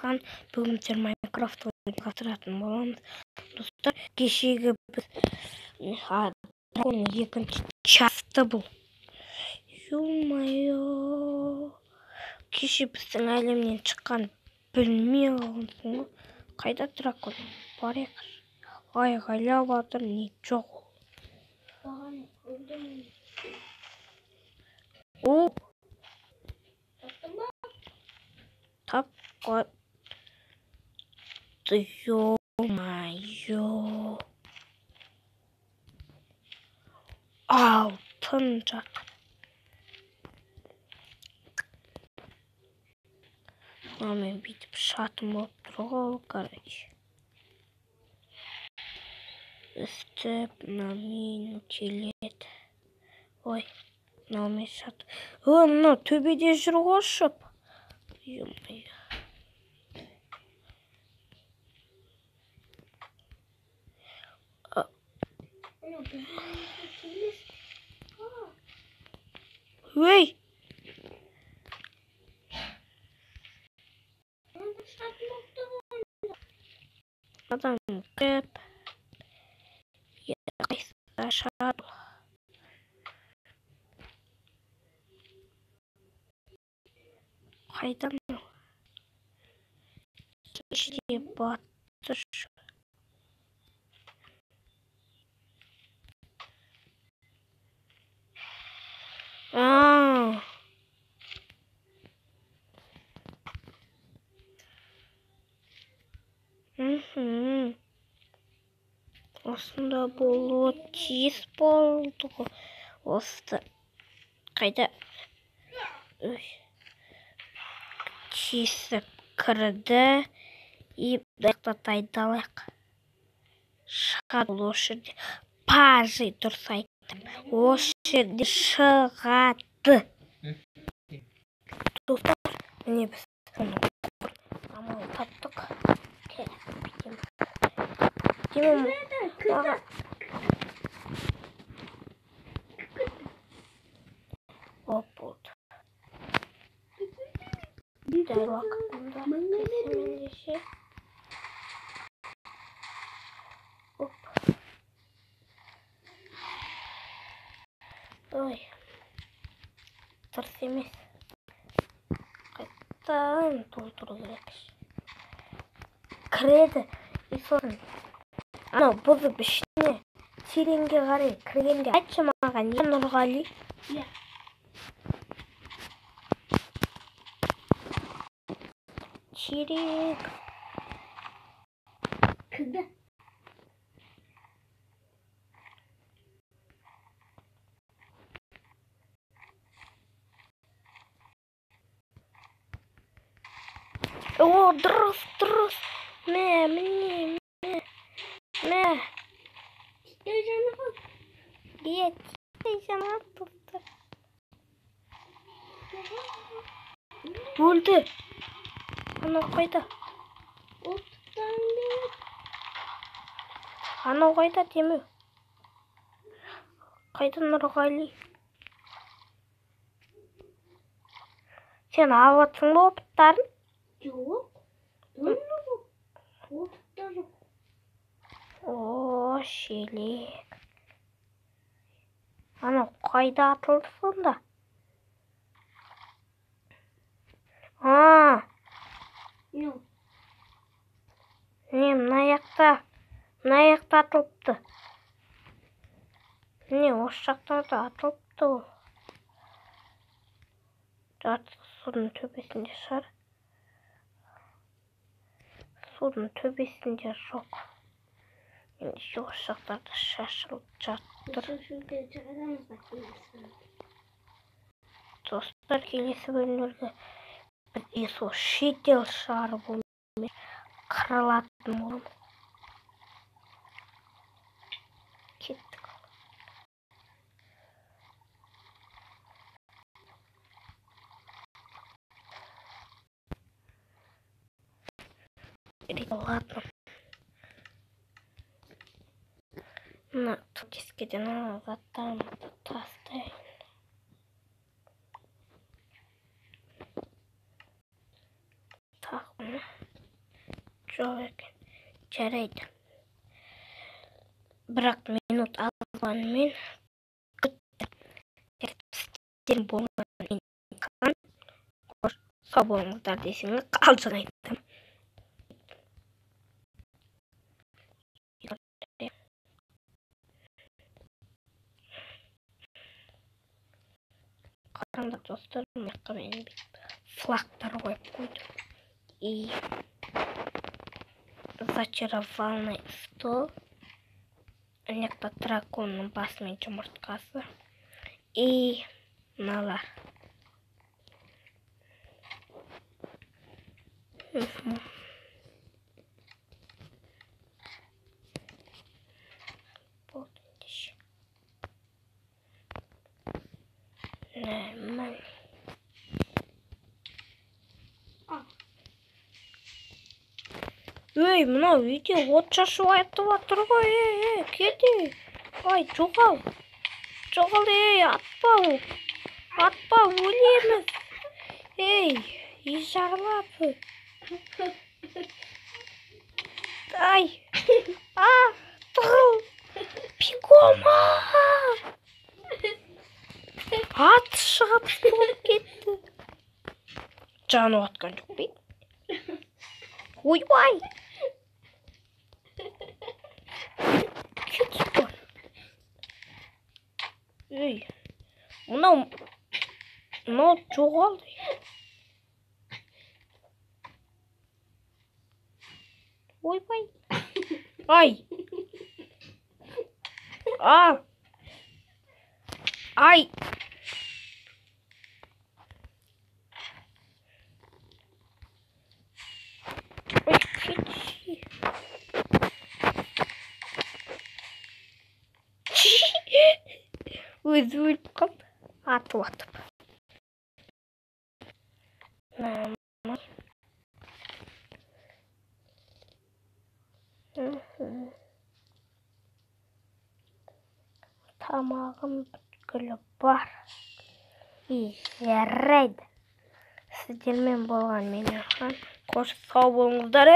Нұрхан. Бүгін біздер Майнкрафт ойнайтын боламыз. Достар, кешегі біз драконның екінші часты бұл. Ё-моё. Кеше біздің әлемнен шыққан білмей қалғансың ғой. Қайда дракон? Барайық. Айғайлап жатыр, не жоқ ол. О! Тап қойды. Ё-моё. Алтын жатыр. Мынамен бүйтіп шатын болып тұр ғой, короче. Үстіп мынамен келеді. Ой, мынаумен шат. О, мынау төбеде жүр ғой ұшып. Ё-моё. Ой! Адам кіріп, қайсысы шат. Қайда мынау? Кешеде батты. Осында болуы тиіс болды ғой. Осы қайда тиісіп кірді. И дайындалайық. Шығады ол осы жерде. Пажи, дұрыс айттым. Осы жерде шығады. Достар, міне біз амал таптық. Оп, болды. Дәл уақытында кесемендеше. Оп. Ой. Дұрыс емес. Қайтадан толтыру керек. Кіреді. И сосын анау бұзып ішіне тереңге қарай кіргенде айтшы маған, иә, Нұрғали? Иә. Терең. Кірді. О, дұрыс, дұрыс. Мә, міне, мә. Мә. Иә, жанар, достар. Өлді. Анау қайда? Анау қайда, Демеу? Қайда Нұрғали? Сен алып жатсың ба опыттарын? Жоқ. Опытта жоқ. О, шелек. Анау қайда атылды сонда? А. Не, мына жақта. Мына жақта атылыпты. Не, осы жақтарда атылыпты ол. Жарты судың төбесінде шығар. Судың төбесінде жоқ. Ендеше осы жақтарда шашылып жатыр. Достар, келесі бөлімдерге біз сол шетел шығарып қырылатын боламыз. Кеттік. Ладно. Мына тескеден ана заттарымызды тастайын. Тағы мына. Жоқ екен. Жарайды. Бірақ минут алғанымен болған қош сау болыңыздар десеңіз қалжың айттым. Қараңдар достар, мына жаққа мен флагтар қойып қойдым. И зачарованный стол. Мына жақта драконның басы мен жұмыртқасы. И мыналар. Болды ендеше. Нормально. Ей, мынау үйде от шашып атып жатыр ғой. Ей, ей, кет, ей. Ай, жоғал. Жоғал, ей, атпа. Атпа, өлеміз. Ей, үй жарылады. Ай, а, тығыл. Бегом, а. Ат шығып болып кетті. Жанып атқан жоқ пе? Ойбай. Кетіп. Ей, мынау жоғалды. Ойбай. Ай. А. Ай. Ой, кетші. Өзі өліп қалды. Атып атып. Тамағым бүткілі бар. И жарайды. Сіздермен болған мен Ерхан. Қош сау болыңыздар.